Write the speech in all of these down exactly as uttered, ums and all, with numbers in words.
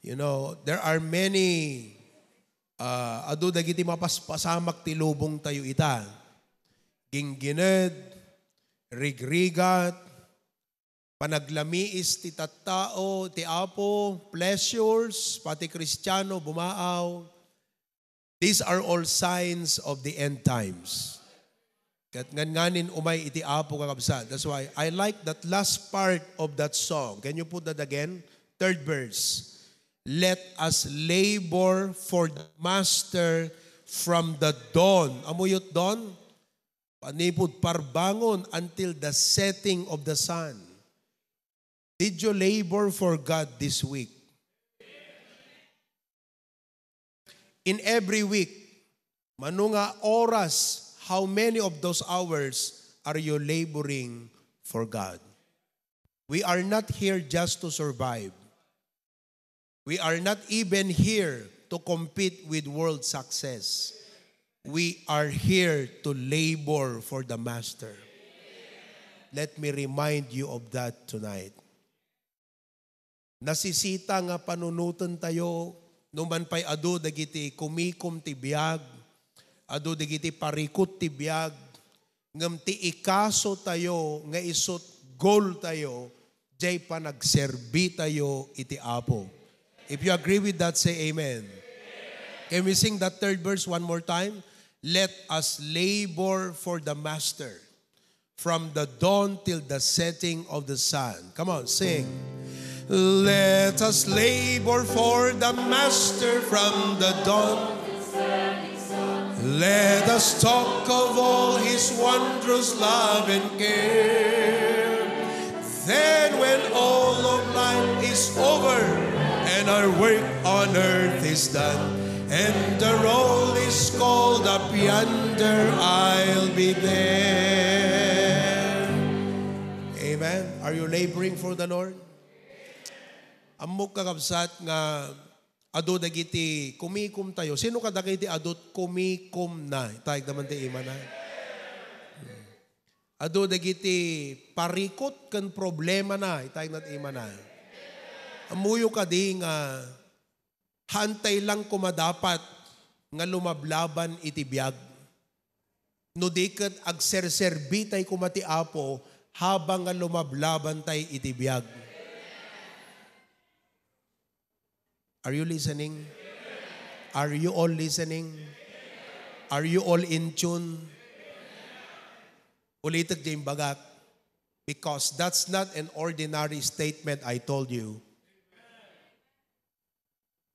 You know, there are many, ah, adu dagiti mapaspasamak ti lubong tayo ita. Ginggined, rigrigat, panaglamiis ti tattao, ti Apo, pleasures, pati Kristiano, bumaaw. These are all signs of the end times. Ket ngan-nganin umay iti Apo, kakabsat. That's why I like that last part of that song. Can you put that again? Third verse. "Let us labor for the Master from the dawn." Amuyot dawn? Panipud parbangon until the setting of the sun. Did you labor for God this week? In every week, mano nga oras, how many of those hours are you laboring for God? We are not here just to survive. We are not even here to compete with world success. We are here to labor for the Master. Let me remind you of that tonight. Nasisita nga panunoten tayo, no man pay adu dagiti kumikom ti biag, adu dagiti parikut ti biag, ngem ti ikaso tayo nga isut goal tayo, jay panagserbi tayo iti Apo. If you agree with that, say amen. Can we sing that third verse one more time? "Let us labor for the Master from the dawn till the setting of the sun." Come on, sing. "Let us labor for the Master from the dawn. Let us talk of all his wondrous love and care. Then when all of life is over and our work on earth is done, and the roll is called up yonder, I'll be there." Amen. Are you laboring for the Lord? Ammok, kakabsat, nga adu dagiti kumikom tayo. Sino kadagiti adut kumikomna? Itayagda man ti imana. Adu dagiti parikut ken problemana. Itayagna ti imana. Ammoyo kadi nga haantay lang koma dapat nga lumablaban iti biag? No di ket agserserbitay koma ti Apo habang nga lumablabantay iti biag. Are you listening? Are you all listening? Are you all in tune? Ulitek ti imbagak, because that's not an ordinary statement I told you.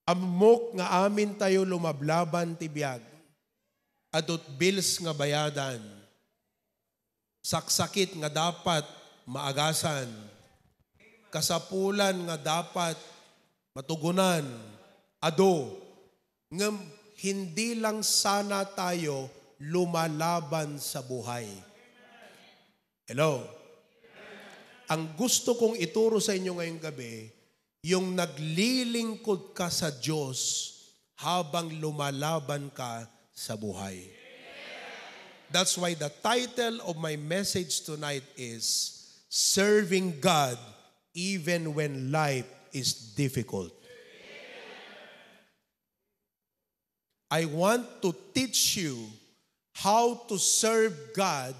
Ammok nga amintayo lumablaban ti biag. Adut bills nga bayadan. Saksakit nga dapat maagasan. Kasapulan nga dapat matugunan. Adu. Ngem hindi lang sana tayo lumalaban sa buhay. Hello? Ang gusto kong ituro sa inyo ngayong gabi, yung naglilingkod ka sa Diyos habang lumalaban ka sa buhay. That's why the title of my message tonight is Serving God Even When Life is Difficult. I want to teach you how to serve God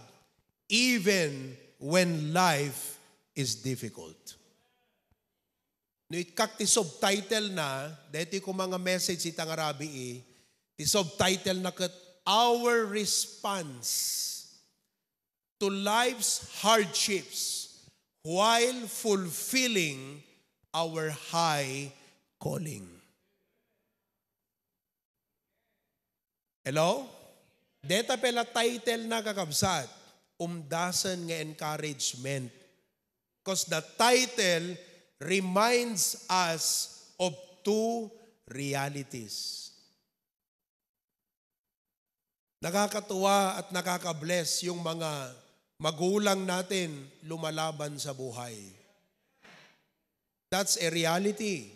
even when life is difficult. No ikkak ti subtitle na, daytoy koma nga message ita nga rabii, ti subtitle na ket Our Response to Life's Hardships While Fulfilling Our High Calling. Hello? Deta pay la title na, kakabsat, umdasen nga encouragement. 'Cause the title reminds us of two realities. Nakakatuwa at nakaka-bless yung mga magulang natin lumalaban sa buhay. That's a reality.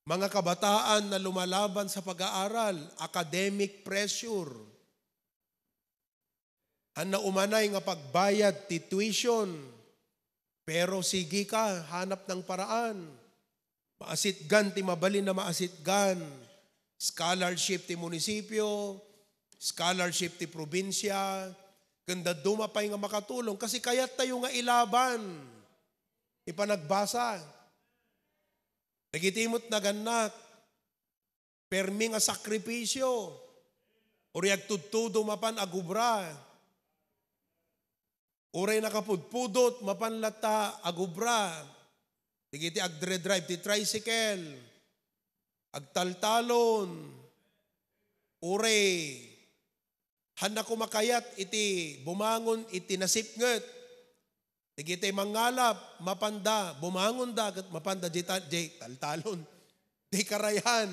Mga kabataan na lumalaban sa pag-aaral, academic pressure. Ania umanay nga pagbayad ti tuition, pero sige ka, hanap ng paraan. Maasitgan ti mabalin a maasitgan. Scholarship ti munisipyo, scholarship ti probinsia, ken dadduma pay nga makatulong. Kasi kayattayo nga ilaban ti panagbasa. Dagiti met nagannak, permi nga sakripisyo. Uray agtudtudo mapan agubra. Uray nakapudpudot mapan latta agubra. Dagiti agdre-drive ti tricycle, agtaltalon, uray hanna koma kayat iti bumangon iti nasipnget. Dagiti mangalap, mapanda, bumangonda, ket mapanda jay ta-, jay taltalon, jay karayan,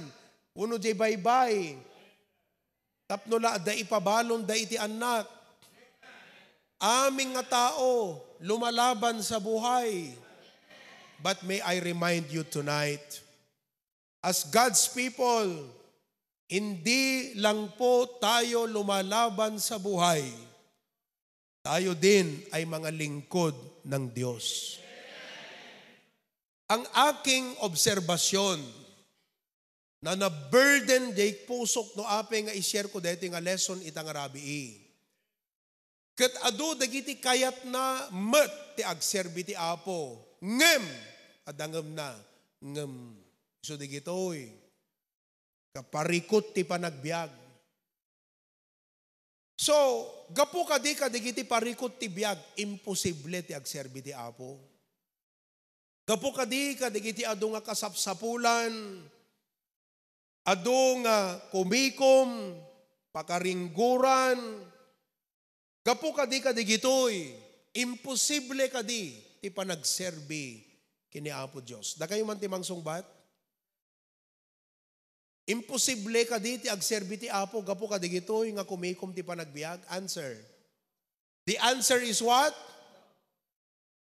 wenno jay baybay. Tapno la adda ipabalonda iti annak. Amin nga tao, lumalaban sa buhay. But may I remind you tonight, as God's people, hindi lang po tayo lumalaban sa buhay. Tayo din ay mga lingkod ng Diyos. Ang aking obserbasyon na na-burden jay pusok no apay nga i-share ko daytoy nga lesson ita nga rabii. Ket adu dagiti kayatna met ti agserbi ti Apo. Ngem, adda ngemna, ngem, isu digitoy, kaparikut ti panagbiag. So, gapu kadi kadagiti parikut ti biag, imposible ti agserbi ti Apo. Gapu kadi kadagiti adu nga kasapsapulan, adu nga kumikom, pakaringguran, gapu kadi kadigitoy, imposible kadi ti panagserbi ken ni Apo Dios. Dakayo man ti mangsungbat? Imposible kadi ti agserbi ti Apo gapu kadigitoy nga kumikom ti panagbiag? Answer. The answer is what?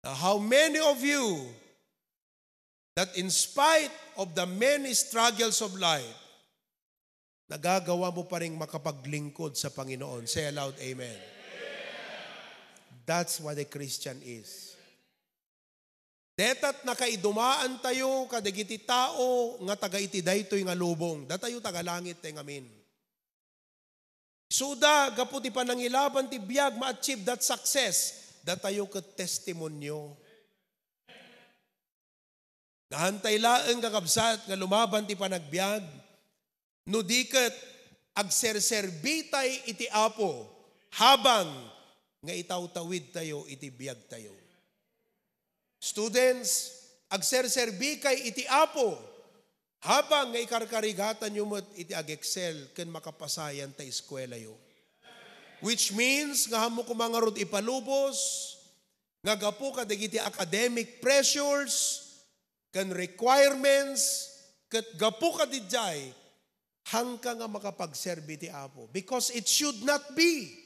Now, how many of you that in spite of the many struggles of life, nagagawa mo pa ring makapaglingkod sa Panginoon? Say aloud, "Amen." That's what a Christian is. Dayta ti nakaidumaan tayo kadagiti tao nga taga iti daytoy nga lubong. Datayo taga langit tayo ngamin. Isuda, gapu ti panangilaban ti biag, ma-achieve that success. Datayo ket testimonio. Nahantay laeng, kakabsat, nga lumaban ti panagbiag, no di ket agserserbitay iti Apo habang nga itawtawidtayo iti biagtayo. Students, agserserbikay iti Apo habang nga ikarkarigatanyo met iti ag-excel ken makapasayan ta eskuelayo. Which means nga hammo koma ngarud ipalubos nga gapu kadagiti academic pressures ken requirements, ket gapu kadidiay, haanka nga makapagserbi ti Apo. Because it should not be.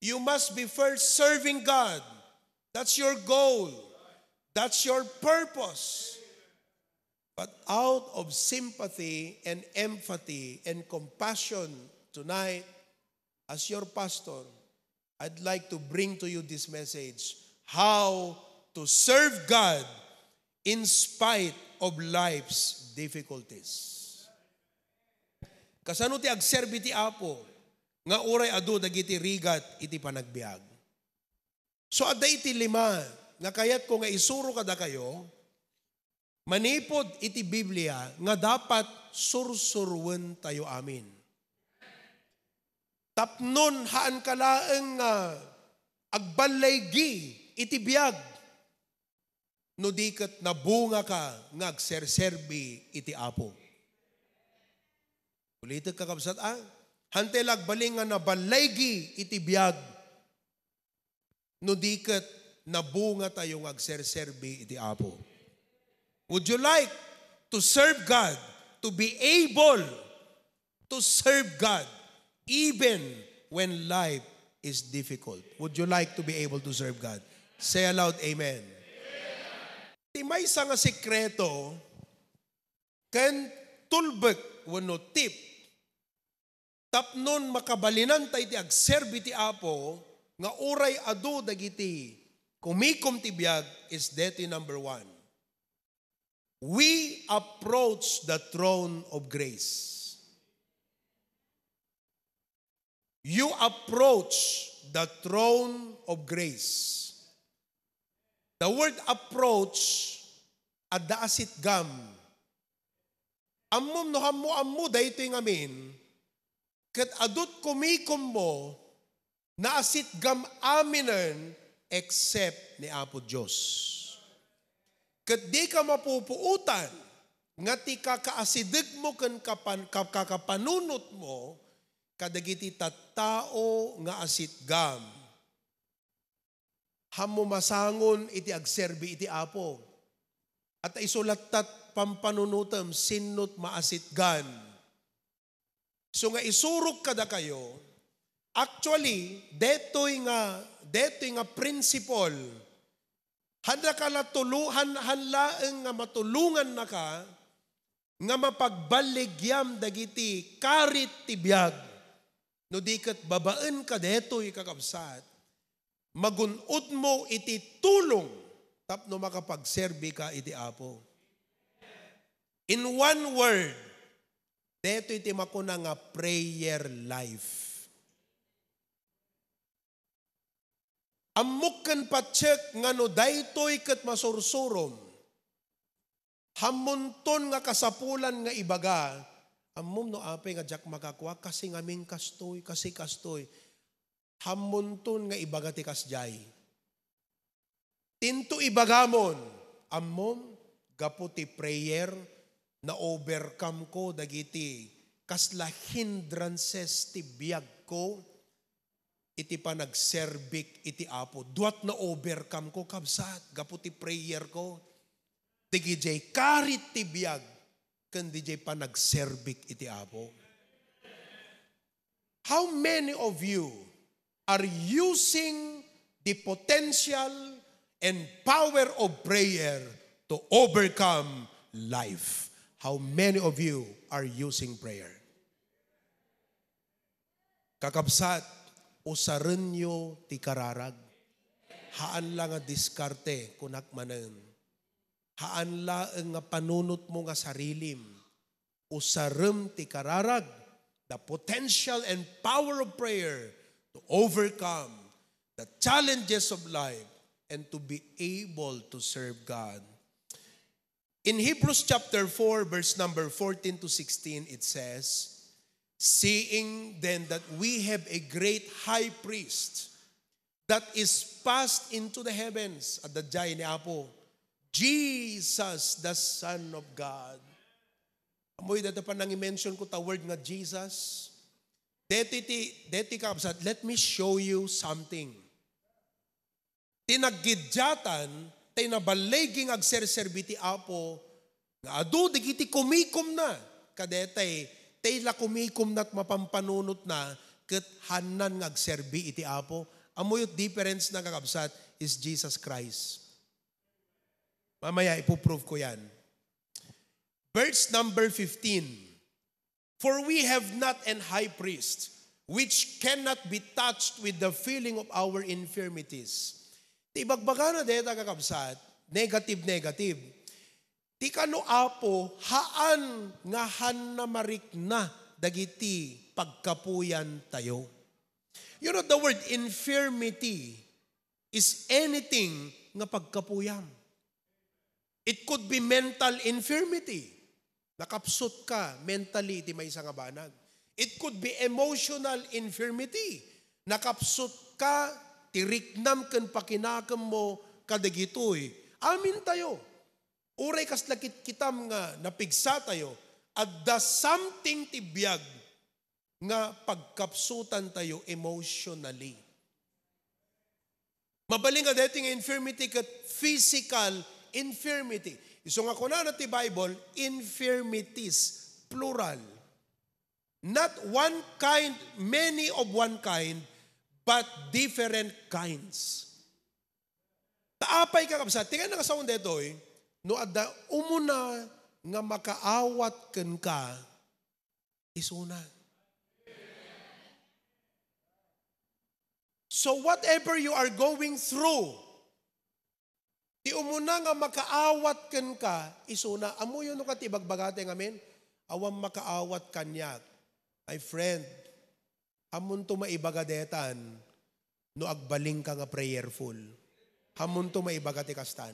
You must be first serving God. That's your goal. That's your purpose. But out of sympathy and empathy and compassion tonight, as your pastor, I'd like to bring to you this message, how to serve God in spite of life's difficulties. Kasano ti agserbi ti Apo nga uray adu dagiti rigat iti panagbiag? So, adda iti lima nga kayatko nga isuro kadakayo, manipud iti Biblia nga dapat sursuruentayo amin. Tapnon haanka laeng nga agballaygi iti biag, no di ket nabungaka nga agserserbi iti Apo. Ulitek, kakabsat, a? Hantay la agbalin nga naballaygi iti biag, no di ket nabungatayo nga agserserbi iti Apo. Would you like to serve God, to be able to serve God even when life is difficult? Would you like to be able to serve God? Say aloud, "Amen." Ti maysa nga sekreto ken tulbek wenno tip tapnon makabalinanta iti agserbi ti Apo nga uray adu dagiti kumikom ti biag is deti number one. We approach the throne of grace. You approach the throne of grace. The word approach, adda a sitgam. Ammom no ammo-ammo daytoy ngamin, ket adut kumikommo, naasitgam aminen except ni Apo Dios. Ket dika mapupuotan nga ti kakaasidegmo ken kapan-, ka-, kakapanunotmo kadagiti tattao nga asitgam. Hammo masangon iti agserbi iti Apo. At isu lattat pampanunotem, sinno ti maasitgan. So nga isurok kadakayo, actually, detoy nga, detoy nga principle, han la kala tulu-, han, han laeng nga matulongannaka nga mapagballigiam dagiti karit ti biag. No di ket babaen kadetoy, kakabsat, magun-odmo iti tulong tapno makapagserbika iti Apo. In one word, detoy ti makuna nga prayer life. Ammok ken patiek nga no daytoy ket masursurom, hammonton nga kasapulan nga ibaga, ammom no apay nga diak makakua, kasi ngamin kastoy, kasi kastoy. Hammonton nga ibaga ti kasdiay. Tinto ibagamon, ammom, gapu ti prayer, na-overcome ko dagiti kasla hindrances ti biagko iti panagserbik iti Apo. Duat na-overcome ko, kabsat, gapu ti prayer ko. Digidiay karit ti biag ken didiay panagserbik iti Apo. How many of you are using the potential and power of prayer to overcome life? How many of you are using prayer? Kakabsat, usarenyo ti kararag. Haan la nga diskarte, kunak manen. Haan laeng nga panunotmo nga sarilim. Usarem ti kararag, the potential and power of prayer to overcome the challenges of life and to be able to serve God. In Hebrews chapter four, verse number fourteen to sixteen, it says, "Seeing then that we have a great high priest that is passed into the heavens," adda diay ni Apo, "Jesus, the Son of God." Ammoyo dayta panangimension ko ta word nga Jesus. Deti ti, deti kabsat, let me show you something. Ti naggidiatan, tay naballigi nga agserserbi ti Apo, nga adu dagiti kumikomna. Kadetay, tay la kumikomna ti mapampanunotna, ket haanna nga agserbi iti Apo. Ammoyo ti difference na, kakabsat, is Jesus Christ. Mamaya, ipuprove ko yan. Verse number fifteen. "For we have not an high priest which cannot be touched with the feeling of our infirmities." Ti ibagbagana deta, kakabsat, negative, negative. Ti kano Apo, haan nga haanna marikna dagiti pagkapuyantayo. You know, the word infirmity is anything nga pagkapuyam. It could be mental infirmity. Nakapsut ka mentally iti maysa nga banag. It could be emotional infirmity. Nakapsut ka ti riknam ken pakinakemmo kadagitoy. Amintayo. Uray kasla kitkitam nga napigsatayo, adda something ti biag nga pagkapsutantayo emotionally. Mabalin nga daytoy nga infirmity ket physical infirmity. Isu nga kunana ti Bible, infirmities, plural. Not one kind, many of one kind, but different kinds. Ta apay, kakabsat, ti kayatna nga saon daytoy, no adda umuna nga makaawat kenka, isuna. So whatever you are going through, Ti umuna nga makaawat kenka, isuna, ammoyo no ket ibagbagata ngamin, awan makaawat kaniak. My friend, ammonto maibaga detan no agbalinka nga prayerful. Ammonto maibaga ti kastan.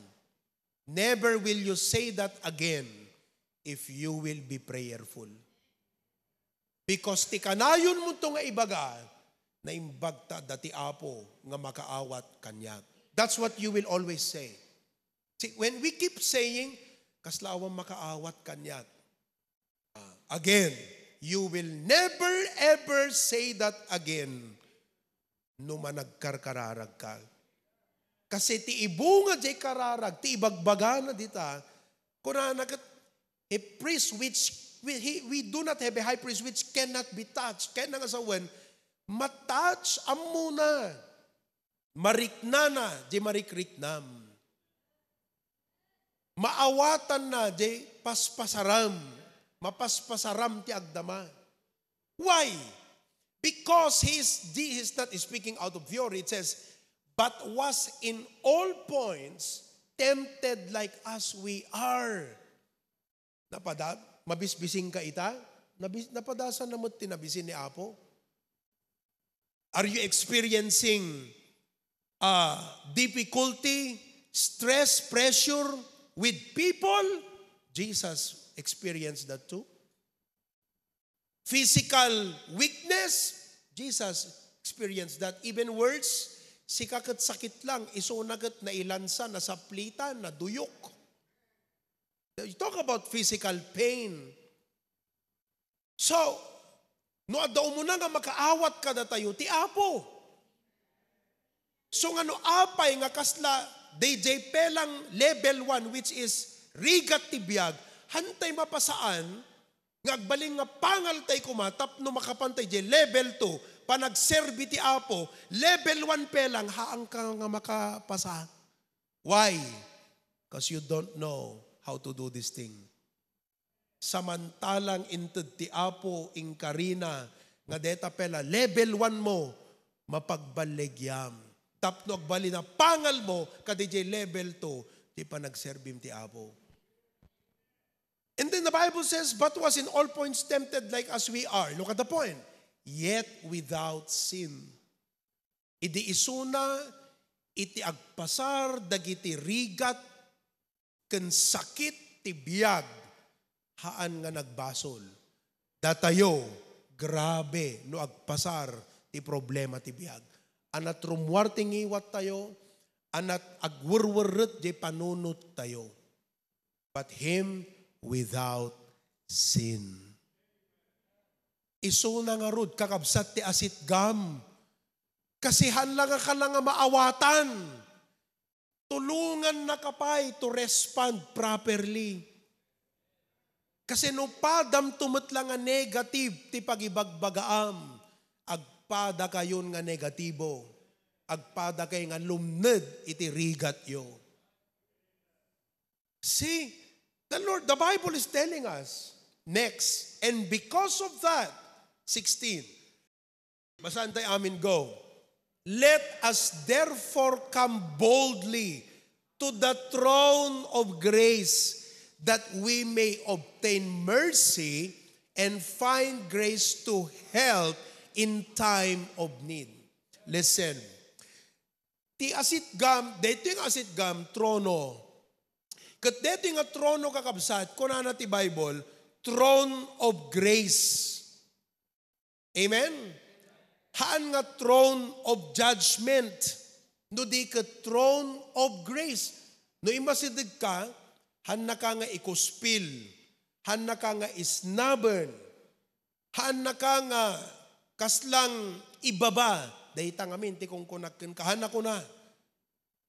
Never will you say that again if you will be prayerful. Because ti kanayonmonto nga ibaga, naimbag ta adda ti Apo nga makaawat kaniak. That's what you will always say. See, when we keep saying, "Kasla awan makaawat kaniak." Ah, again, you will never ever say that again no managkarkararagka. Kasi ti ibunga jay kararag, ti ibagbagana dita, kunana ket, a priest which, we, he, we do not have a high priest which cannot be touched. Kayatna nga sawen, matouch, ammona. Mariknana, di marikriknam. Maawatanna, di paspasaram. Mapaspasaram ti agdama. Why? Because he is, he is not speaking out of fury. It says, "But was in all points tempted like as we are." Napada, mabisbisinka ita? Nabis-, napadasan na met ti nabisin ni Apo? Are you experiencing, uh, difficulty, stress, pressure with people? Jesus experienced that too. Physical weakness, Jesus experienced that. Even worse, sika ket sakit lang, isuna ket nailansa, nasaplitan, naduyok. You talk about physical pain. So, no adda umuna nga makaawat kadatayo, ti Apo. So nga no apay nga kasla, dayjay pelang level one, which is rigat ti biag, hantay mapasaan nga agbalin nga pangaltay koma tapno makapantay jay level two, panagserbi ti Apo, level one pelang, haanka nga makapasa. Why? 'Cause you don't know how to do this thing. Samantalang inted ti Apo, inkarina, nga deta pela level one mo, mapagballigiam. Tapno agbalin a pangalmo, kadi jay level two, ti panagserbim ti Apo. And then the Bible says, "But was in all points tempted like as we are." Look at the point. "Yet without sin." Idi isuna, iti agpasar dagiti rigat ken sakit ti biag, haan nga nagbasol. Datayo, grabe no agpasar ti problema ti biag. Anat rummuar ti ngiwattayo, anat agwerwerret jay panunottayo. But him without sin. Isuna ngarud, kakabsat, ti asitgam. Kasi haan la nga kala nga maawatan. Tulongannaka pay to respond properly. Kasi no padam to met la nga negative ti pagibagbagaam, agpadakayon nga negatibo. Agpadakay nga lumned iti rigatyo. See, the Lord, the Bible is telling us, next, and because of that, sixteen, basaen tayo amin, go. "Let us therefore come boldly to the throne of grace that we may obtain mercy and find grace to help in time of need." Listen. Ti asitgam, daytoy nga asitgam, trono. Ket daytoy nga trono, kakabsat, kunana ti Bible, throne of grace. Amen? Haan nga throne of judgment, no di ket throne of grace. No immasidegka, haannaka nga ikuspil, haannaka nga isnabern, haannaka nga kaslang ibaba. Dayta ngamin ti kunkunak kenka. Haan a kuna.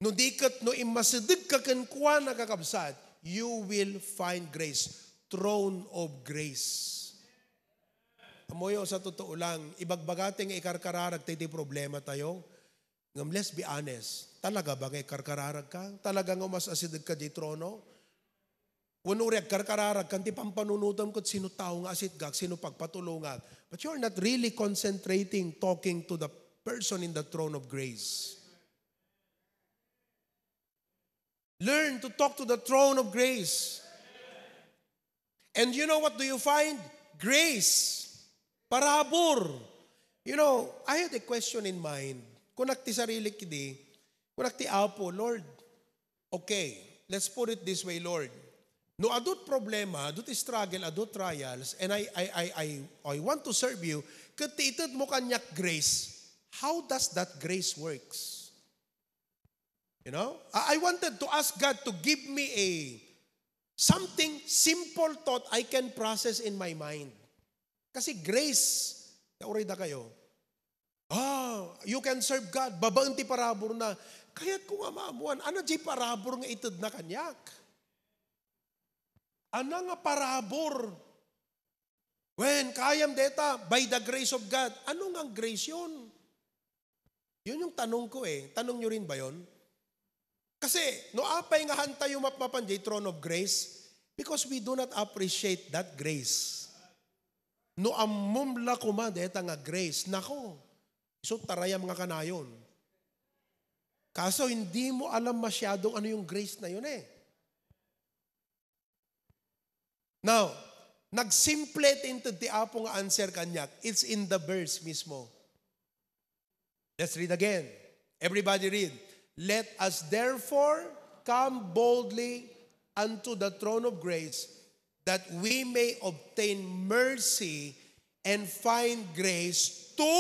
No di ket no immasidegka kenkuana, kakabsat, you will find grace. Throne of grace. Ammoyo, sa totoo lang, ibagbagata nga ikarkararag tayo ti problema tayo. Ngem let's be honest, talaga ba nga ikarkararagka? Talaga nga umas-asidegka di trono? Wenno uray agkarkararagkan ti pampanunotem ket sino tao nga asitgak, sino pagpatulongak? But you're not really concentrating, talking to the person in the throne of grace. Learn to talk to the throne of grace. And you know what do you find? Grace. Parabur. You know, I had a question in mind. Kunak ti sarili kidi, kunak ti Apo, Lord, okay, let's put it this way, Lord. No adut problema, adut struggle, adut trials, and I, I, I, I, I want to serve you, ket ti ited mo kaniak grace. How does that grace works? You know, I, I wanted to ask God to give me a something simple thought I can process in my mind. Kasi grace, nauray da kayo. Ah, you can serve God. Babaen ti parabur na. Kayat ko nga maamuan, ano di parabur nga ited na kaniak? Ano nga parabur? When kayam deta, by the grace of God. Ano nga grace yun? Yun yung tanong ko eh. Tanong nyo rin ba yun? Kasi, no apay nga hanta yung mapmapan jay throne of grace, because we do not appreciate that grace. No ammom la kuma deta nga grace, nako, isu tarayam nga kanayon. Kaso hindi mo alam masyadong ano yung grace na yun eh. Now, nagsimple ti inted ti Apo nga answer kaniak. It's in the verse mismo. Let's read again. Everybody read. "Let us therefore come boldly unto the throne of grace, that we may obtain mercy and find grace to,"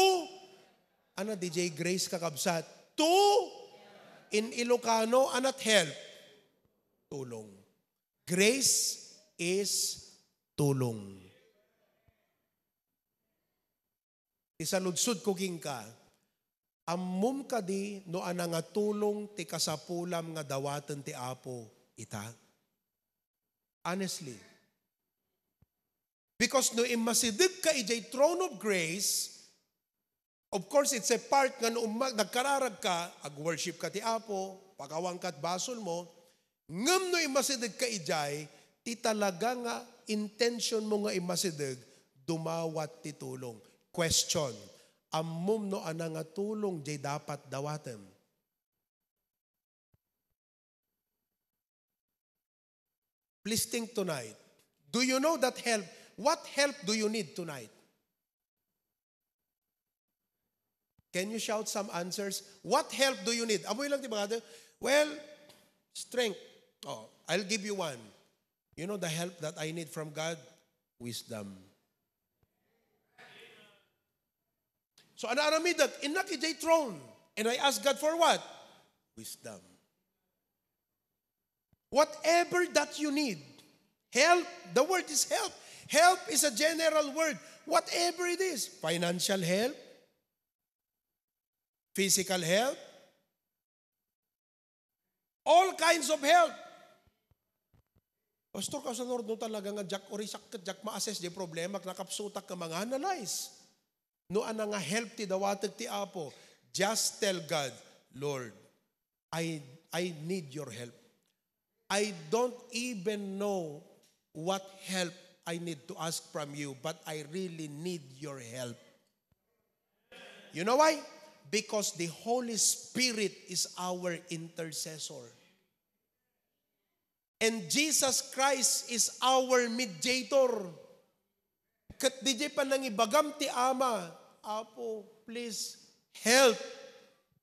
ano, D J, grace, kakabsat? To, in Ilocano, anat help? Tulong. Grace is tulong. Isaludsod ko kenka, ammom kadi no ania nga tulong ti kasapulam nga dawaten ti Apo ita? Honestly. Because no immasideg ka idiay throne of grace, of course, it's a part nga no umma-, nagkararag ka, ag-worship ka ti Apo, pakawan ka ti basol mo, ngem no immasideg ka idiay, ti talaga nga intention mo nga immasideg, dumawat ti tulong. Question, ammom no ania nga tulong diay dapat dawatem? Please think tonight. Do you know that help? What help do you need tonight? Can you shout some answers? What help do you need? Amoy lang ti bagada. Well, strength. Oh, I'll give you one. You know the help that I need from God? Wisdom. So, ano aramidek? Innak idiay throne. And I ask God for what? Wisdom. Whatever that you need, help, the word is help. Help is a general word. Whatever it is, financial help, physical help, all kinds of help. Pastor, kasano no talaga nga diak uri sakket, diak ma-assess di problema, nakapsutak nga manganalyze. No ania nga help ti dawatek ti Apo, just tell God, "Lord, I, I need your help. I don't even know what help I need to ask from you, but I really need your help." You know why? Because the Holy Spirit is our intercessor. And Jesus Christ is our mediator. Ket diay panangibagam ti Ama, "Apo, please help."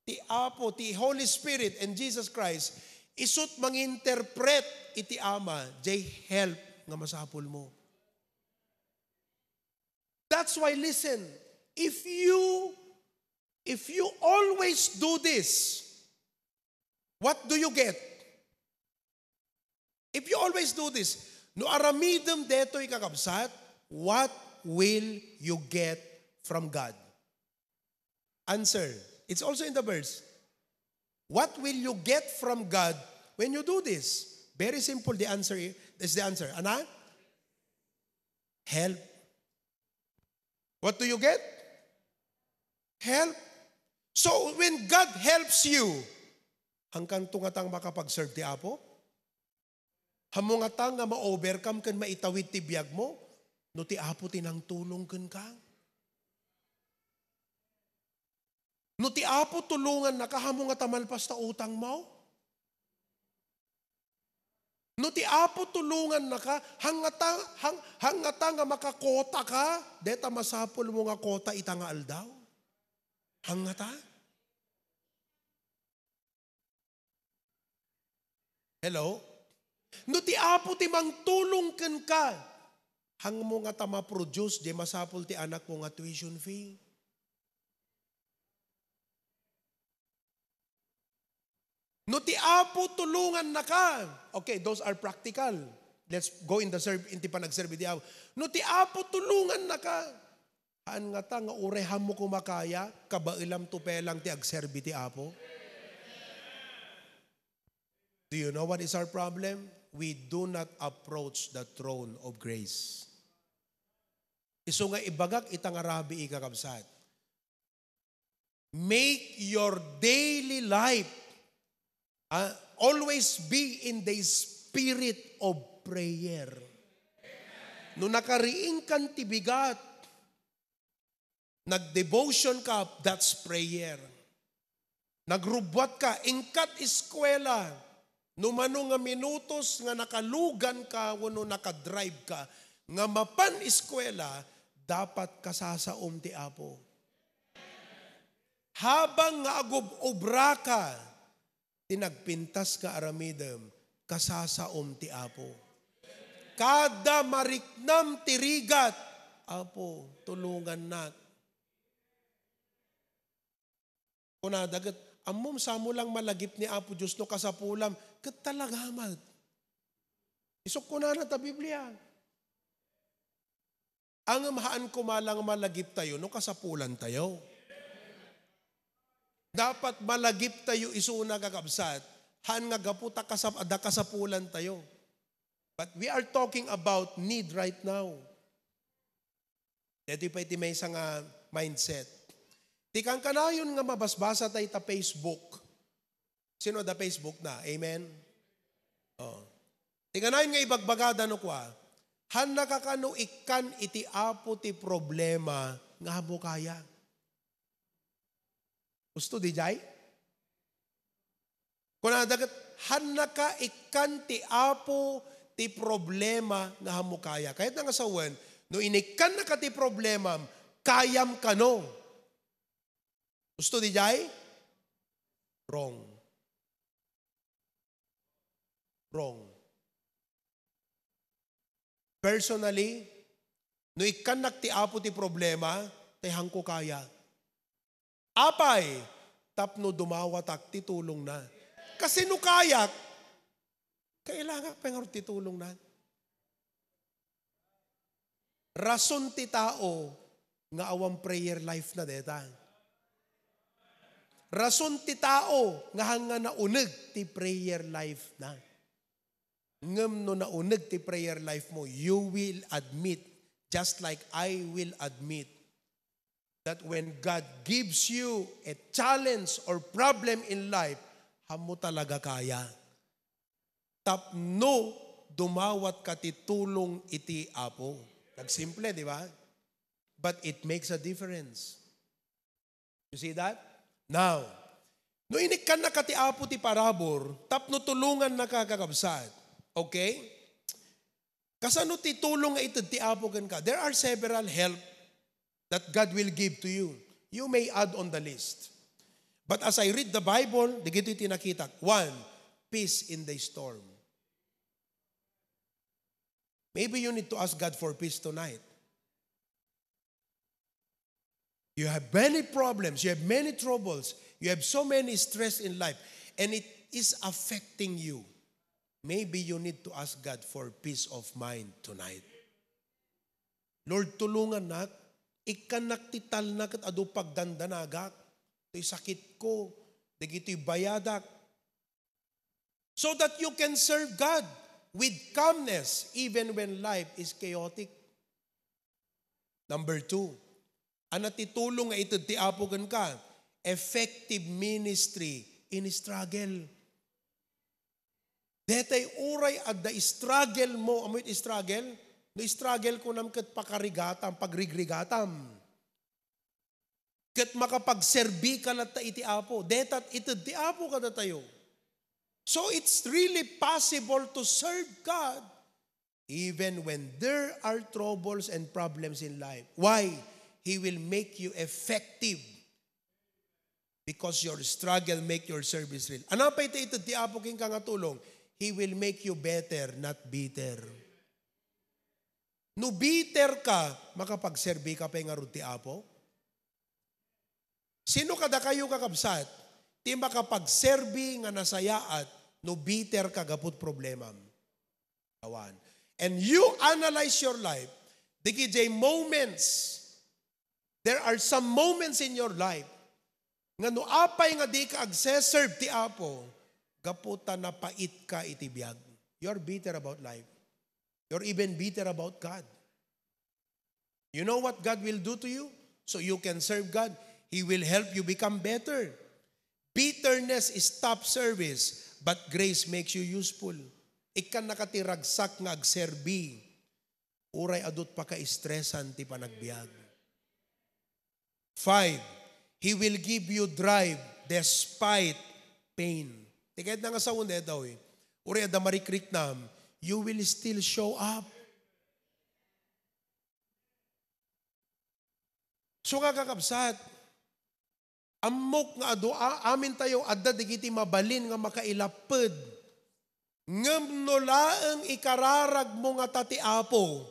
Ti Apo, ti Holy Spirit, and Jesus Christ, isut manginterpret iti Ama, diay help nga masapul mo. That's why, listen, if you, if you always do this, what do you get? If you always do this, no aramidem detoy, kakabsat, what will you get from God? Answer. It's also in the verse. What will you get from God when you do this? Very simple the answer. Is the answer. Ana? Help. What do you get? Help. So, when God helps you, hangkan to nga tang makapag-serve ti Apo? Hamu nga tang nga ma-overcome ken maitawid ti biag mo? No ti Apo ti nangtulong kenka? No ti Apo tulongannaka, hamu nga ta malpas ta utang mo? No ti Apo tulongannaka, hangngata, hang, hangngata nga makakota ka, deta masapul mo nga kota ita nga aldaw. Hangngata? Hello? No ti Apo ti mangtulong kenka, hangmo nga ta ma-produce di masapul ti anakmo nga tuition fee. No ti Apo tulongannaka. Okay, those are practical. Let's go in the serve, inti panagserbi ti Apo. No ti Apo tulongannaka. Haan ngata nga uray hammo kumakaya, kabaelam to pelang ti agserbi ti Apo. Do you know what is our problem? We do not approach the throne of grace. Isu nga ibagak ita nga rabii, kakabsat. Make your daily life, ah, always be in the spirit of prayer. No nakariingkan ti bigat, nagdevotion ka, that's prayer. Nagrubbuat ka, ingkat eskuela, no mano nga minutos nga nakalugan ka wenno nakadrive ka, nga mapan eskuela, dapat kasasaom ti Apo. Habang nga agub-obra ka, ti nagpintas nga aramidem, kasasaom ti Apo. Kada mariknam ti rigat, Apo, tulongannak. Kunada ket, ammom, samo lang malagip ni Apo Dios no kasapulam, ket talaga met. Isuk kunana ta Biblia. Ngem haan koma lang malagip tayo no kasapulan tayo. Dapat malagip tayo isuna, kakabsat, haan nga gapu ta kasap-, adda kasapulan tayo. But we are talking about need right now. Daytoy pay ti maysa nga mindset. Ti kankanayon nga mabasbasa tay ta Facebook. Sino adda Facebook na? Amen? Oh. Ti kanayon nga ibagbagada no kua, hannaka kano ikkan iti Apo ti problema nga hammo kaya. Usto diay? Kunada ket, hannaka ikkan ti Apo ti problema nga hammo kaya. Kayatna nga sawen, no inikkannaka ti problemam, kayam kano. Usto diay? Wrong. Wrong. Personally, no ikkannak ti Apo ti problema, tay haanko kaya. Apay, tapno dumawatak ti tulongna. Kasino kayak? Kailangak pay ngarud ti tulongna. Rason ti tao nga awan prayer life na deta. Rason ti tao nga hanga nauneg ti prayer life na. Ngem no nauneg ti prayer life mo, you will admit, just like I will admit, that when God gives you a challenge or problem in life, hammo talaga kaya. Tapno dumawat ka ti tulong iti Apo. Nagsimple, di ba? But it makes a difference. You see that? Now, no inikkannaka ti Apo ti parabur, tapno tulongannaka, kakabsat. Okay? Kasano ti tulong nga ited ti Apo kenka? There are several help that God will give to you. You may add on the list. But as I read the Bible, dagitoy ti nakitak. One, peace in the storm. Maybe you need to ask God for peace tonight. You have many problems, you have many troubles, you have so many stress in life, and it is affecting you. Maybe you need to ask God for peace of mind tonight. Lord, tulongannak, ikkannak ti talna ket adu pagdandanagak, toy sakitko, dagitoy bayadak, so that you can serve God with calmness even when life is chaotic. Number two, ania ti tulong nga ited ti Apo kenka? Effective ministry in struggle. Detay uray adda struggle mo, amoy struggle? No struggle kunam ket pakarigatam, pagrigrigatam. Ket makapagserbi ka latta iti Apo. Deta ited ti Apo kadatayo. So it's really possible to serve God even when there are troubles and problems in life. Why? He will make you effective because your struggle make your service real. Ano pa iti ited ti Apo kenka nga tulong? He will make you better, not bitter. No bitter ka, makapagserbi ka pay ngarud ti Apo? Sino kadakayo, kakabsat, ti makapagserbi nga nasayaat no bitter ka gapud problemam? Awan. And you analyze your life, dagiti moments, there are some moments in your life nga no apay nga di ka agseserve ti Apo, gapu ta napait ka iti biag. You're bitter about life. You're even bitter about God. You know what God will do to you? So you can serve God. He will help you become better. Bitterness stops service, but grace makes you useful. Ikkan naka ti ragsak nga agserbi. Uray adut pakaistresan ti panagbiag. Five, He will give you drive despite pain. Ti kayatna nga sawen dayta, uy. Uray adda marikriknam, you will still show up. So nga, kakabsat, ammok nga adu-, a-, amintayo adda dagiti mabalin nga makailapped. Ngem no laeng ikararagmo ngata ti Apo,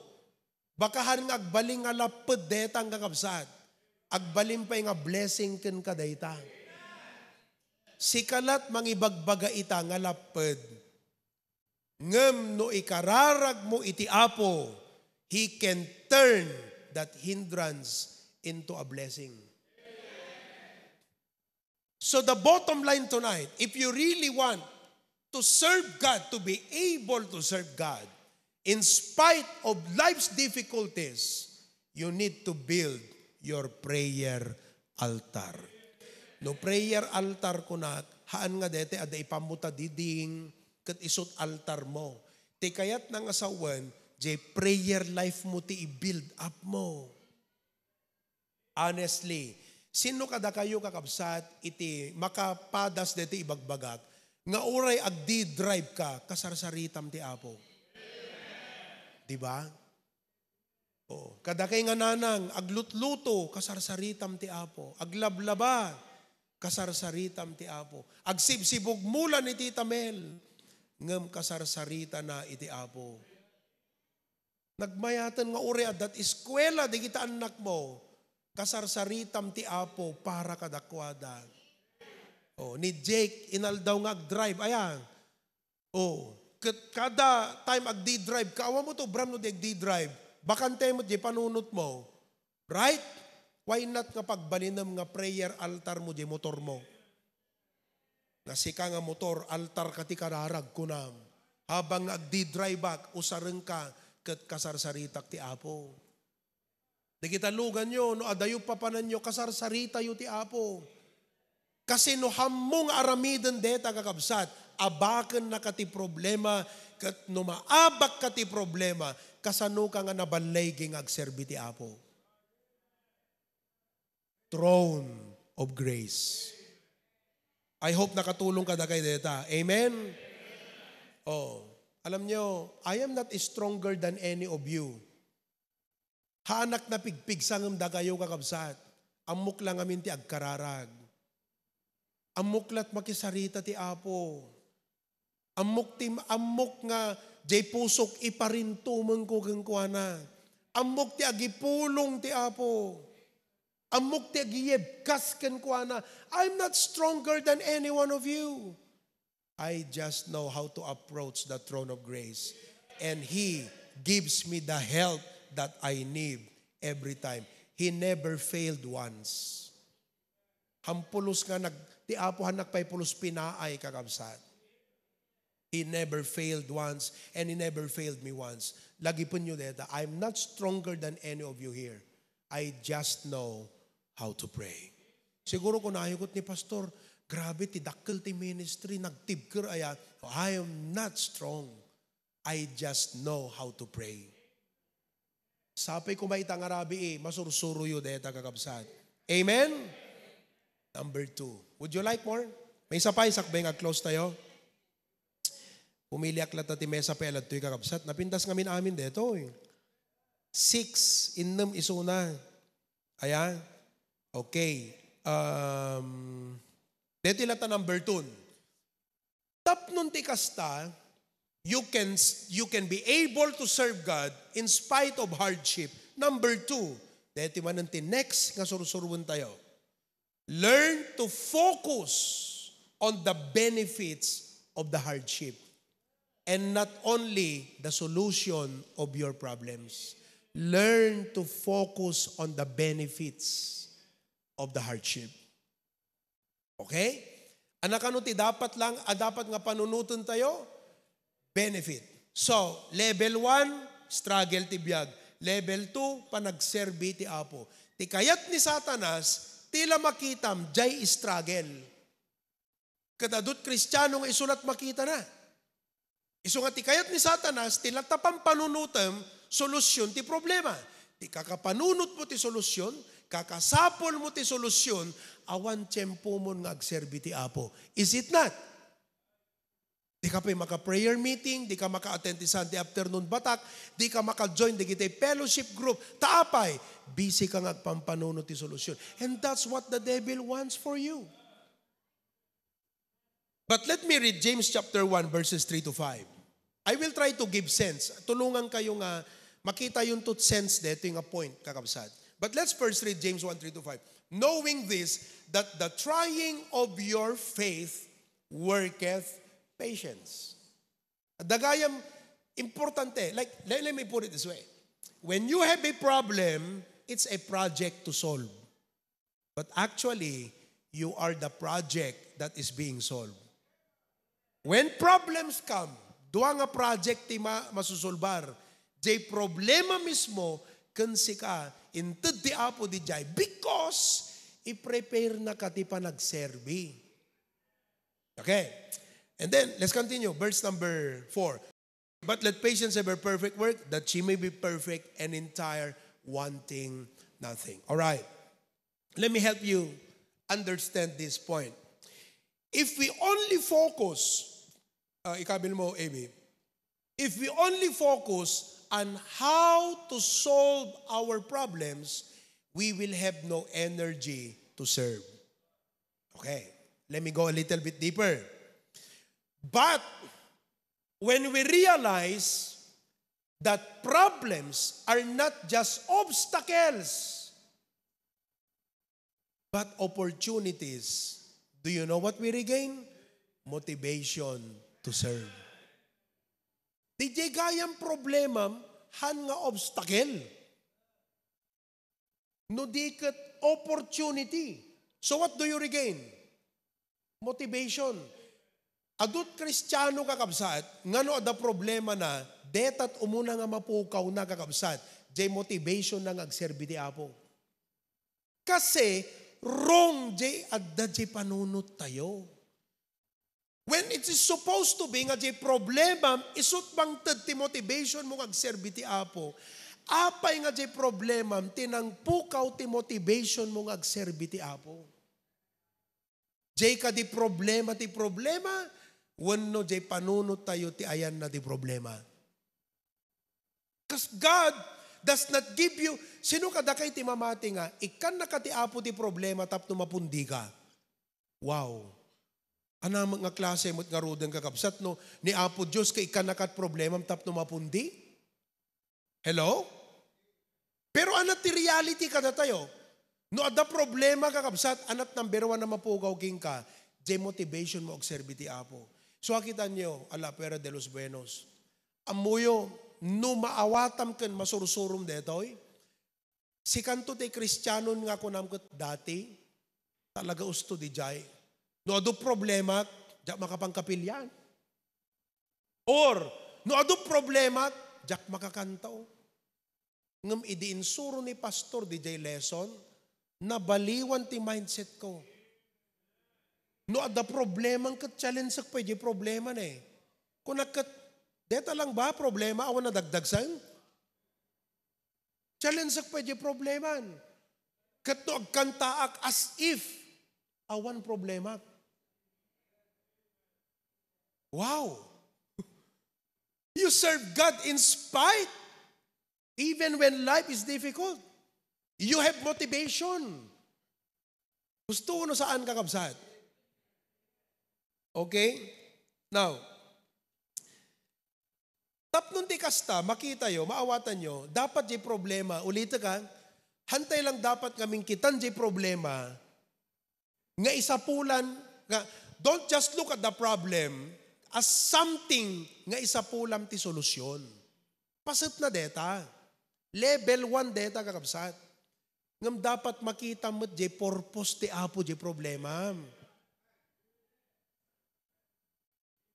bakahan nga agbalin nga lapped dayta, kakabsat. Agbalin pay nga blessing kenka dayta. Sika lat mangibagbaga ita nga lapped. Ngem no ikararagmo iti Apo, He can turn that hindrance into a blessing. So the bottom line tonight, if you really want to serve God, to be able to serve God, in spite of life's difficulties, you need to build your prayer altar. No prayer altar kunak, haan nga dayta adda ipammo ta diding, ket isut altar mo. Ti kayatna nga sawen, jay prayer life mo ti i-build up mo. Honestly, sino kadakayo, kakabsat, iti makapadas dayta ibagbagak, nga uray agdi-drive ka, kasarsaritam ti Apo? Di ba? Oo. Kadakay nga nanang, aglutluto, kasarsaritam ti Apo. Aglablaba, kasarsaritam ti Apo. Agsibsibugmulan ni Tita Mel, ngem kasarsaritana iti Apo. Nagmayaten nga uray adda ti eskuela dagiti annakmo, kasarsaritam ti Apo para kadakuada. Oh, ni Jake, inaldaw nga agdrive, aya. Oh, ket kada time agdi-drive ka, awan mo to, Bram, no di agdi-drive. Bakante met di panunot mo. Right? Why not nga pagbalinem nga prayer altar mo di motor mo? Nga sika nga motor, altar ka ti kararag, kunam. Habang nga agdi-drive-ak, usarengka ket kasarsaritak ti Apo. Dagita luganyo, no adayo papananyo, kasarsaritayo ti Apo. Kasi no hammo nga aramiden deta, kakabsat, abakennaka ti problema, ket no maabakka ti problema, kasanoka nga naballaygi nga agserbi ti Apo? Throne of grace. I hope nakatulong kadakay deta. Amen? Oh, alam nyo, I am not stronger than any of you. Haanak napigpigsa ngem dakayo, kakabsat. Ammok lang amin ti agkararag. Ammok lat makisarita ti Apo. Ammok ti, ammok nga jay pusok iparintumengko kenkuana. Ammok ti agipulong ti Apo. Ammok ti agiyebkas kenkuana. I'm not stronger than any one of you. I just know how to approach the throne of grace. And He gives me the help that I need every time. He never failed once. Hampulos nga nag-, ti Apo han nagpaipulos pinaay, kakabsat. He never failed once, and He never failed me once. Lagipenyo deta, I'm not stronger than any of you here. I just know how to pray. Siguro kunayo ket ni Pastor, "Grabe ti dakkel ti ministry, nagtibker aya." I am not strong. I just know how to pray. Sapay koma ita nga rabii, masursuroyo deta, kakabsat. Amen? Number two. Would you like more? May isa pa, isakbay nga close tayo. Pumiliak latta ti mesa pay a ladtoy, kakabsat. Napintas ngamin amin detoy. Six, innem isuna. Aya? Okay. Um, deti latta number two. Tapnon ti kasta, you can, you can be able to serve God in spite of hardship. Number two, deti manen ti next nga sursuruentayo. Learn to focus on the benefits of the hardship and not only the solution of your problems. Learn to focus on the benefits of the hardship. Okay? Ania kano ti dapat lang, a dapat nga panunotentayo? Benefit. So, level one, struggle ti biag. Level two, panagserbi ti Apo. Ti kayat ni Satanas, ti la makitam, jay struggle. Ket adut Kristiano nga isu lat makitana. Isu nga ti kayat ni Satanas, ti latta pampanunotem, solusyon ti problema. Ti kakapanunotmo ti solusyon, kakasapulmo ti solusyon, awan tiempomon nga agserbi ti Apo. Is it not? Di ka pay maka-prayer meeting, di ka maka-attend ti Sunday afternoon batak, di ka maka-join dagiti fellowship group. Ta apay, busy ka nga agpampanunot ti solusyon. And that's what the devil wants for you. But let me read James chapter one, verses three to five. I will try to give sense. Tulungan kayo nga makita yung to sense dito yung point, kakabsat. But let's first read James one, three to five. "Knowing this, that the trying of your faith worketh patience." Dagayam importante. Like, let, let me put it this way. When you have a problem, it's a project to solve. But actually, you are the project that is being solved. When problems come, dua nga project ti ma-, masusolbar. Jay problema mismo, ken sika, inted ti Apo dijay. Because, i-prepare na ka ti panagserbi. Okay. And then, let's continue. Verse number four. "But let patience have her perfect work, that she may be perfect and entire, wanting nothing." All right. Let me help you understand this point. If we only focus, uh, ikabil mo, A B, if we only focus on how to solve our problems, we will have no energy to serve. Okay, let me go a little bit deeper. But when we realize that problems are not just obstacles, but opportunities, do you know what we regain? Motivation to serve. Di jay gayam problemam, han nga obstacle. No di ket opportunity. So what do you regain? Motivation. Adut Kristiano, kakabsat, nga no adda problemana, deta't umuna nga mapukawna, kakabsat, jay motivation na nga agserbi ti Apo. Kasi, wrong jay adda jay panunottayo. When it is supposed to be nga jay problemam, isut' mangted ti motivation mo nga agserbi ti Apo. Apay nga jay problemam, ti nangpukaw ti motivation mo nga agserbi ti Apo? Jay kadi problema ti problema, wenno jay panunottayo ti ayanna ti problema? 'Cause God does not give you, sino kadakay ti mamati nga, ikkannaka ti Apo ti problema tapno mapundika? Wow! Ania met nga klase met ngaruden, kakabsat, no? Ni Apo Dios ket ikkannaka ti problemam tapno mapundi? Hello? Pero ania ti reality kadatayo? No adda problema, kakabsat, ania ti number one a mapukaw kenka, jay motivation mo agserbi ti Apo. So, akitanyo, a la fuera de los buenos. Ammoyo, no maawatam ken masursurom daytoy, sikanto ti Kristianon nga kunam ket dati, talaga usto dijay. No adu problemak, diak makapangkapilian. Or, no adu problemak, diak makakanto. Ngem idi insuro ni pastor dijay lesson, nabaliwan ti mindset ko. No adda problemam ket challenge-ek pay jay problemam, eh. Kunak ket, deta lang ba problema awan nadagdagsen? Challenge-ek pay jay problemam. Ket no agkantaak as if awan problemak. Wow! You serve God in spite, even when life is difficult. You have motivation. Gusto no saan, kakabsat? Okay? Now, tapno ti kasta, makitayo, maawatanyo, dapat jay problema, ulitek ha, hantay lang dapat nga mangkitan jay problema, nga isapulan, nga, don't just look at the problem as something nga isapulam ti solusyon. Paset na deta. Level one deta, kakabsat. Ngem dapat makita met jay purpose ti Apo jay problema.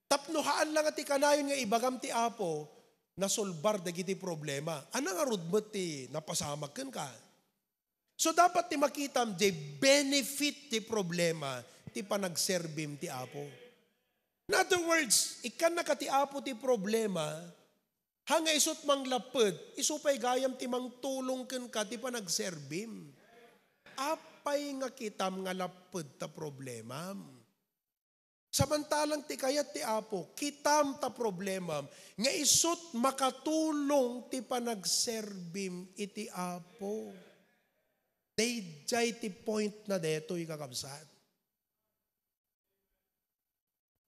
Tapno haan lang ti kanayon nga ibagam ti Apo, nasolbar dagiti problema. Ania ngarud met ti napasamak kenka? So, dapat ti makitam jay benefit ti problema ti panagserbim ti Apo. In other words, ikkannaka ti Apo ti problema, ha nga isut manglapped, isu pay gayam ti mangtulong kenka ti panagserbim. Apay nga kitam nga lapped ta problemam? Samantalang ti kayat ti Apo, kitam ta problemam, nga isut makatulong ti panagserbim iti Apo. Dayjay ti point na detoy, kakabsat.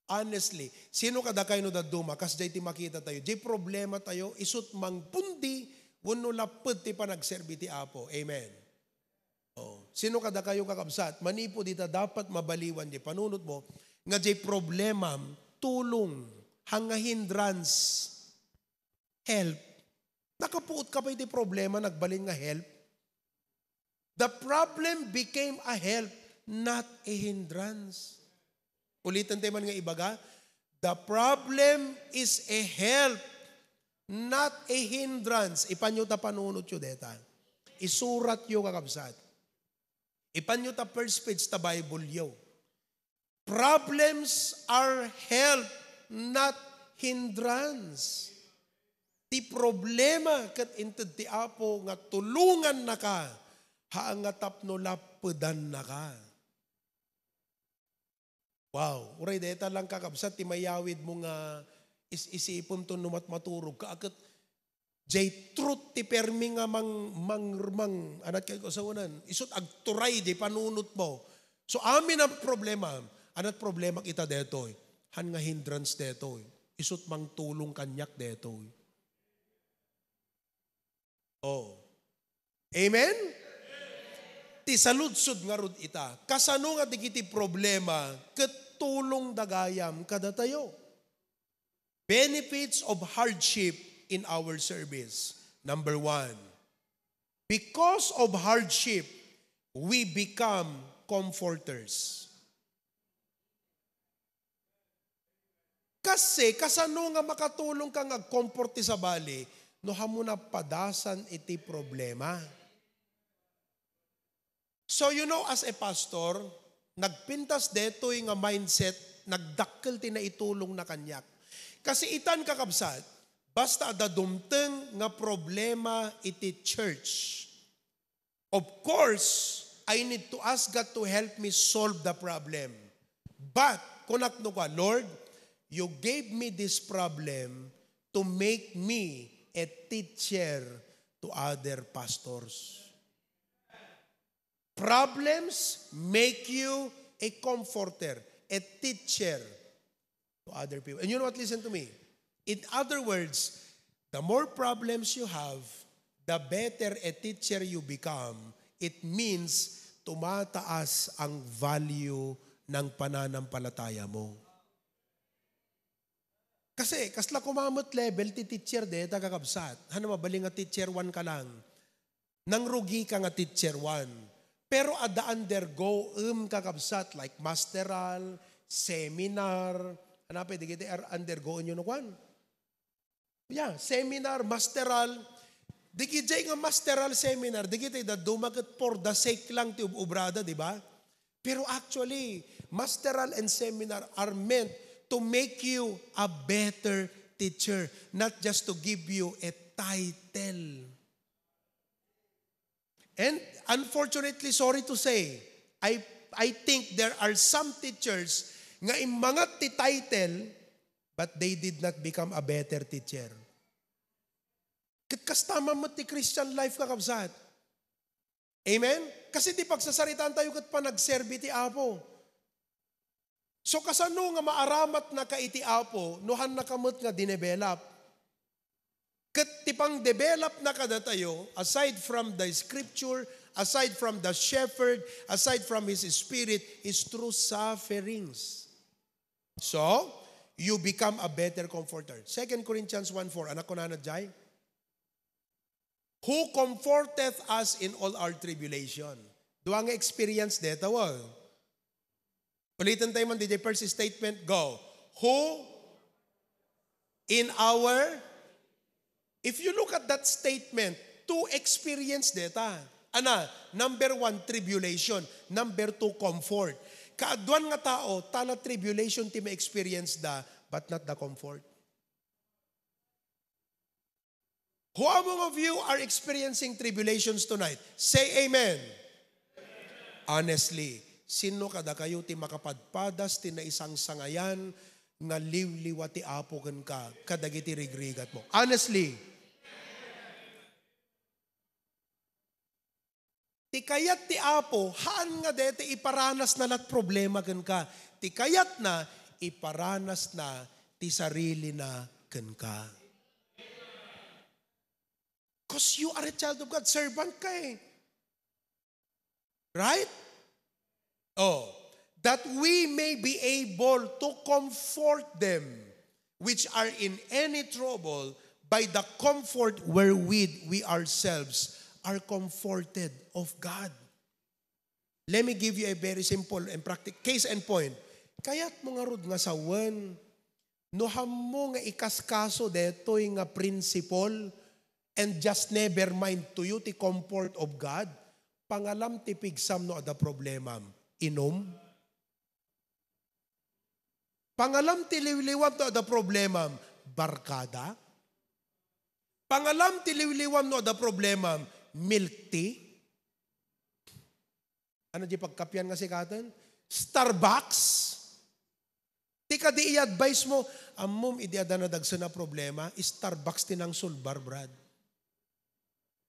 Honestly, sino kadakayo no dadduma, kasjay ti makita tayo? Di problema tayo, isut mangpundi, wenno lapped ti panagserbi ti Apo. Amen. Oh, sino kadakayo, kakabsat? Manipud ita, dapat mabaliwan di panunot mo nga jay problemam, tulong, hanga hindrance, help. Nakapuot ka pay ti problema, nagbalin nga help. The problem became a help, not a hindrance. Ulitan tayo man nga ibaga, the problem is a help, not a hindrance. Ipanyo ta panunotyo deta. Isuratyo, kakabsat. Ipanyo ta first page ta Bible yo. Problems are help, not hindrance. Ti problema ket inted ti Apo nga tulongannaka, haan nga tapno lappedannaka. Wow, uray deta lang, kakabsat, ti mayawid mo nga is-isipem to no mat-, maturog ka, ket jay truth ti permi nga mang-, mang-, mang-, anat kay kasawanan, isut agturay jay panunot mo. So, amin a problema, anat problema ita detoy, han nga hindrance detoy, isut mangtulong kaniak detoy. Oh. Amen? Ti saludsod ngarud ita, kasano nga dagiti problema ket tulongda gayam kadatayo? Benefits of hardship in our service. Number one, because of hardship, we become comforters. Kasi, kasano nga makatulong ka nga agkomporte sa bali no hamo napadasan iti problema? So, you know, as a pastor, nagpintas detoy nga mindset, nagdakkel ti naitulong na kaniak. Kasi itan, kakabsat, basta adda dumteng nga problema iti church, of course, I need to ask God to help me solve the problem. But, kunak no kua, "Lord, you gave me this problem to make me a teacher to other pastors." Problems make you a comforter, a teacher to other people. And you know what? Listen to me. In other words, the more problems you have, the better a teacher you become. It means tumataas ang value ng pananampalataya mo. Kasi kasla koma met level ti teacher deta, kakabsat. Haan a mabalin nga teacher one ka lang. Nangrugi ka nga teacher one. Pero adda undergoem, kakabsat, like masteral, seminar. Ania pay dagiti ar-, undergoenyo no kuan? Yeah, seminar, masteral. Dagiti nga masteral seminar, dagiti dadduma ket for the sake lang ti ub-ubrada, di ba? Pero actually, masteral and seminar are meant to make you a better teacher, not just to give you a title. And unfortunately, sorry to say, I, I think there are some teachers nga immangat ti title, but they did not become a better teacher. Ket kasta man met ti Christian life, kakabsat. Amen? Kasi ti pagsasaritaan tayo ket panagserbi ti Apo. So, kasano nga maaramatnaka iti Apo no haannaka met nga dinevelop? Ket ti pangdevelopna kadatayo, aside from the scripture, aside from the shepherd, aside from his spirit, is through sufferings. So, you become a better comforter. Second Corinthians one four, anak ko na jay? Who comforteth us in all our tribulation. Dua nga experience deta, wow. Ulitin tayo man, D J, first statement, go. Who in our, if you look at that statement, two experience deta. Ana, number one, tribulation. Number two, comfort. Kaaduan nga tao, tala tribulation ti ma-experience da, but not the comfort. Who among of you are experiencing tribulations tonight? Say amen. Honestly, sino kadakayo ti makapadpadas ti naisangsangayan nga liwliwa ti Apo kenka kadagiti rigrigat mo? Honestly. Ti kayat ti Apo, haan nga deta iparanasna la't problema kenka. Ti kayatna, iparanasna ti sarilina kenka. 'Cause you are a child of God, servant ka eh. Right? Oh, that we may be able to comfort them which are in any trouble by the comfort wherewith we ourselves are comforted of God. Let me give you a very simple and practical case and point. Kayat mo ngarud nga sawen no hammo nga ikaskaso detoy nga principle and just never mind to you ti comfort of God, pangalam ti pigsam no adda problemam. Inum? Pangalam ti liwliwam no adda problemam, barkada? Pangalam ti liwliwam no adda problemam, milk tea? Ano di pagkapian nga sikaten? Starbucks? Ti kadi i-advise mo, ammom, idi adda nadagsen a problema, Starbucks ti nangsolbar, Brad.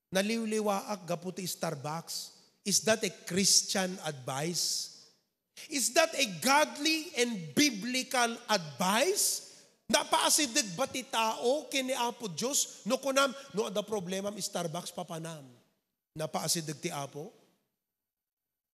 Naliwliwaak gapu ti Starbucks. Is that a Christian advice? Is that a godly and biblical advice? Napaasideg ba ti tao ken ni Apo Dios no kunam, no adda problemam, Starbucks papanam? Napaasideg ti Apo?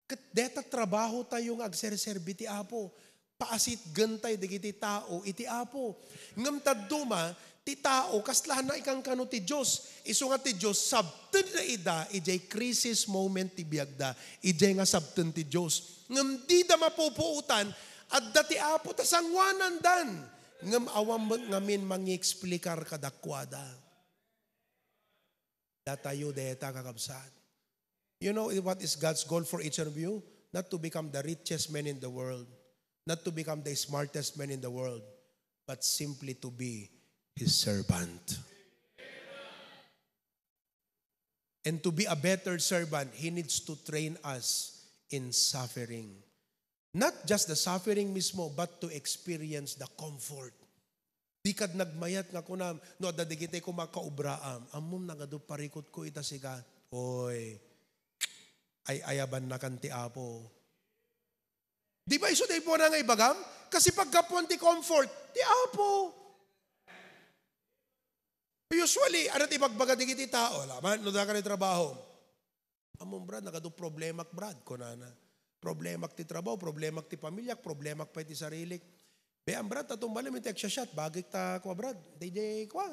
Ket deta trabaho tayo nga agserserbi ti Apo. Paasitgen tayo dagiti tao iti Apo. Ngem dadduma, ti tao, kasla na ikankano ti Dios. Isu nga ti Dios, sabtenna ida, idiay crisis moment ti biagda. Idiay nga sabten ti Dios. Ngem dida mapupuotan, adda ti Apo, ta sanguanandan. Ngem awan met ngamin mangieksplikar kadakuada. Datayo deta, kakabsat. You know what is God's goal for each one of you? Not to become the richest man in the world, not to become the smartest man in the world, but simply to be His servant. And to be a better servant, He needs to train us in suffering. Not just the suffering mismo, but to experience the comfort. Dika nagmayat nga kunam, no, adda dagiti koma kaubraam, ammom, nagadu parikutko ita sika. Oy, ay-ayabannakan ti Apo. Di ba isu ti ipuna nga ibagam? Kasi paggapuan ti comfort, ti Apo. Usually, ano ti ibagbaga dagiti tao? Laman, no, daka ni trabaho. Ammom, Brad, nagadu problemak, Brad, kunana. Problemak ti trabaho, problemak ti pamiliak, problemak pay ti sarilik. Be, am, Brad, ta tumbalem iti agsya-shot, bagik ta, kua, Brad, daydiay, kua,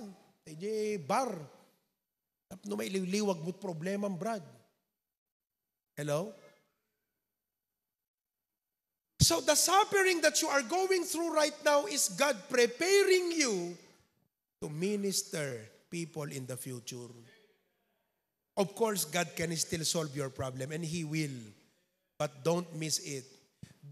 daydiay bar. Tapno mailiwliwag mo't problemam, Brad. Hello? So the suffering that you are going through right now is God preparing you to minister people in the future. Of course, God can still solve your problem, and He will. But don't miss it.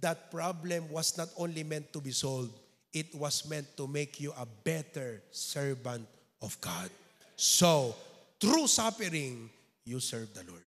That problem was not only meant to be solved, it was meant to make you a better servant of God. So, through suffering, you serve the Lord.